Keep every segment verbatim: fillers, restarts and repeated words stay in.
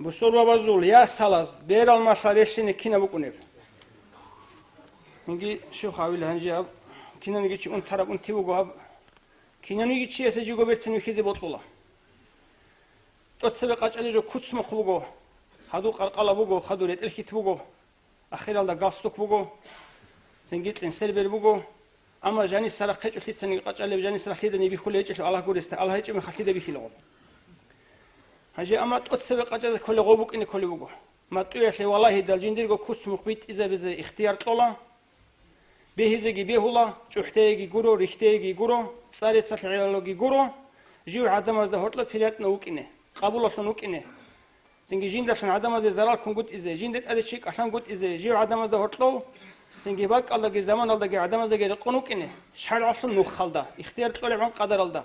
Бусурбабазул ясалаз берал малъа релълъине кинаб букӀунеб? Гьанги щив гьавила гьанже аб? Кинаниги чи унтараб унти буго аб. Кинаниги чиясе жиго берцин вихьизе бокьула. ТӀоцебе къачӀалев жо куцмухъ буго, хадур къаркъала буго, хадур ретӀел хьит буго, ахиралда галстук буго, цинги кьенсербер буго. Амма жанис сарахъ гьечӀо лъицаниги къачӀалеб, жанис рахлъида нибихьулеб гьечӀелъул Аллагь гуресда, Аллагь гьечӀеб мехалъ лъида бихьилгъун. Гьанже амма тӀоцебе къачӀазе кколеб гъо букӀине кколеб буго. МатӀуялъе валагьидал жиндирго куцмухъ битӀизабизе ихтияр кьола. Бегьизеги бегьула, чӀухӀдейги гуро, рихьдейги гуро, цӀа реццалъ гӀелалоги гуро, жив гӀадамазда гьоркьоб пиратӀнав вукӀине, къабулалъун вукӀине. Цинги жиндалъун гӀадамазе зарал ккунгутӀизе, жинда тӀаде чи кӀалъангутӀизе, жив гӀадамазда гьоркьов, цинги бакӀалдаги заманалдаги гӀадамаздаги рекъон вукӀине, шаргӀалъул нухалда, ихтияр кьолебгӀан къадаралда.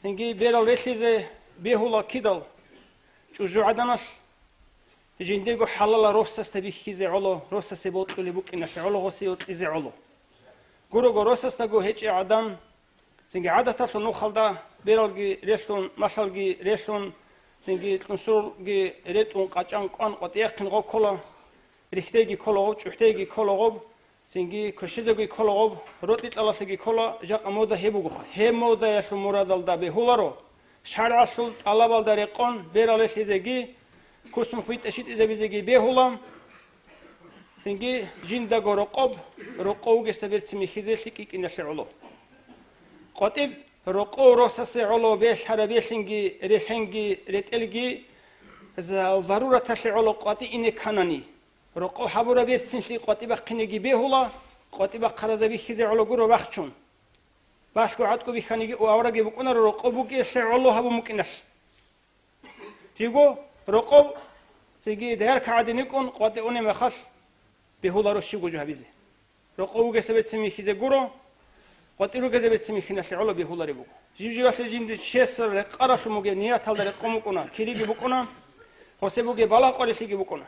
Цинги берал релълъизе бегьула кидал, чӀужугӀаданалъ, жиндирго хӀалалал росасда бихьизе гӀоло, росасе бокьулеб букӀиналъе гӀоло, гъосе йокьизе гӀоло. Гурого росасдаго гьечӀеб гӀадан, цинги гӀадаталъул нухалда бералги релълъун, малъалги релълъун, цинги кьунсурги ретӀун, къачӀан кӀван къватӀияхъин гъо ккола, рихьдейги ккола гъоб, чӀухӀдейги ккола гъоб, цинги квешизеги ккола гъоб, рокьи-кьалалъеги ккола, жакъа мода гьеб бугоха. Гьеб модаялъул мурадалда бегьуларо, шаргӀалъул тӀалабалда рекъон берал релълъизеги, куцмухъ битӀа щитӀизабизеги бегьула. Цинги жиндаго рокъоб, рокъов вугесда берцин вихьизе лъикӀ йикӀиналъе гӀоло. КъватӀиб рокъов росасе гӀоло белъараб белъинги, релъенги, ретӀелги, за-, зарураталъе гӀоло къватӀи ине кканани, рокъов гьабураб берцинлъи къватӀи бахъинеги бегьула, къватӀи бахъаразда бихьизе гӀоло гуро бахчун. Балъго гӀатӀго бихьаниги авараги букӀунаро рокъов бугеялъе гӀоло гьабун букӀиналъ. Жиго рокъов цинги даяр кагӀадин йикӀун къватӀи унеб мехалъ бегьуларо щибго жо гьабизе. Рокъов вугесда берцин вихьизе гуро, къватӀи ругезда берцин вихьиналъе гӀоло бегьулареб буго. Жив-живалъе жинде чиясул рекъаралъун бугеб нияталда рекъон букӀуна, кириги букӀуна, гъосе бугеб балагь-къварилъиги букӀуна.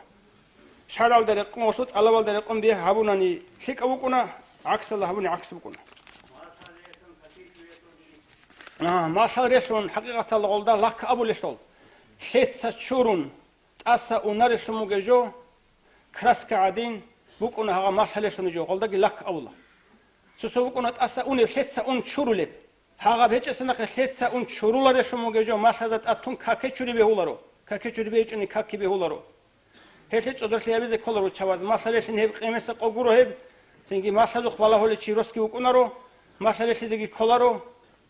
ШаргӀалда рекъон, гъолъул тӀалабалда рекъон бегь гьабунани лъикӀаб букӀуна, гӀаксалда гьабуни гӀакс букӀуна. А, малъал релълъун, хӀакъикъаталда гъолда лак абулелъул, лъеца чурун, тӀаса унарелъун бугеб жо, краска гӀадин букӀуна гьагъа малъалелъун жо, гъолдаги лак абула. Цо-цо букӀуна тӀаса унеб, лъеца ун чурулеб. Гьагъаб гьечӀесанахъе лъеца ун чуруларелъун бугеб жо малъазда тӀад тун каке чури бегьуларо, каке чури бегьичӀони каки бегьуларо. Гьелъе цӀодорлъи гьабизе кколаро чаваз, малъа релълъин гьеб къемеса къо гуро гьеб, цинги малъазухъ балагьулев чи росги вукӀунаро, малъа релълъизеги кколаро,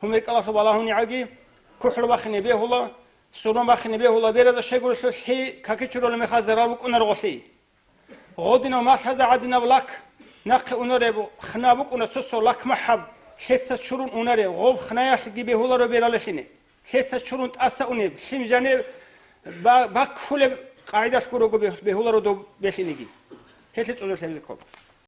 гьумер кӀалалъур балагьунигӀаги, кухӀлу бахине бегьула, сурма бахине бегьула, бераза щайгурелъул лъи какичурулеб мехалъ зарал букӀунаро гъолъи. Гъодинав малъазда гӀадинаб лак нахъе унареб хна букӀуна цо-цо лак махӀаб, лъеца чурун унареб, гъоб хнаялъги бегьуларо бералелъине. Лъеца чурун тӀаса унеб, лъим жаниб ба-, баккулеб къагӀидалъ гурого бе-, бегьуларо доб белъинеги. Гьелъе цӀодорлъи гьабизе ккола.